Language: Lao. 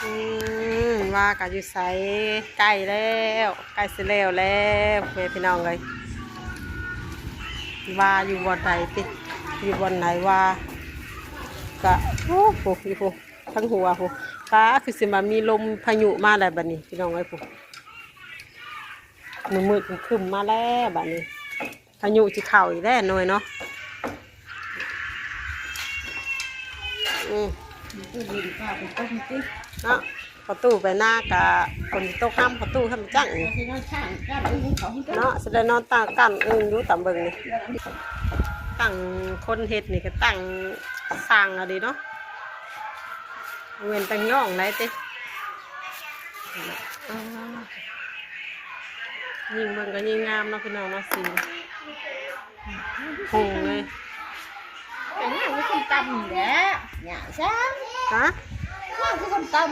ອືມ ວ່າກໍຢູ່ໃສ? ໃກ້ແລ້ວ ໃກ້ຊິແລ້ວແລ້ວ ແມ່ພີ່ນ້ອງເອີຍ. ວ່າຢູ່ບ່ອນໃດຕິ? ຢູ່ບ່ອນໃດວ່າ? ກະ ໂອ້ໂຫ ຢູ່ພຸ້ນ ທາງຫົວພຸ້ນ. ຟ້າຄືຊິມາມີລົມພາຍຸມາແລ້ວບັດນີ້ ພີ່ນ້ອງເອີຍ ພຸ້ນ. ມືດໆ ຄຶ້ມໆ ມາແລ້ວບັດນີ້. ພາຍຸຊິເຂົ້າອີກແລ້ວໜ່ອຍເນາະ. ອືມ ເນາະ ພໍ່ຕູ້ໄປນາກະຝົນຕົກນຳ ພໍ່ຕູ້ທຳຈັງເນາະ. ຊິໄດ້ນອນຕາງກັ້ນອຶ່ງຢູ່ຕາມເບິ່ງນີ້. ຕັ້ງຄົນເຮັດນີ້ກໍຕັ້ງຊ່າງເອົາເດເນາະ. ແມ່ນຕັ້ງຍ້ອງໄດ້ຕິ. ຍິ່ງເບິ່ງກໍຍິ່ງງາມເນາະ ພີ່ນ້ອງເນາະ. ສີຫຸ່ງເລີຍ. ແຕ່ງາມຄືຄົນຕຳແຫຼະ ຫຍ້າຊ້າງ. ຮະ? ງາມຄືຄົນຕຳ.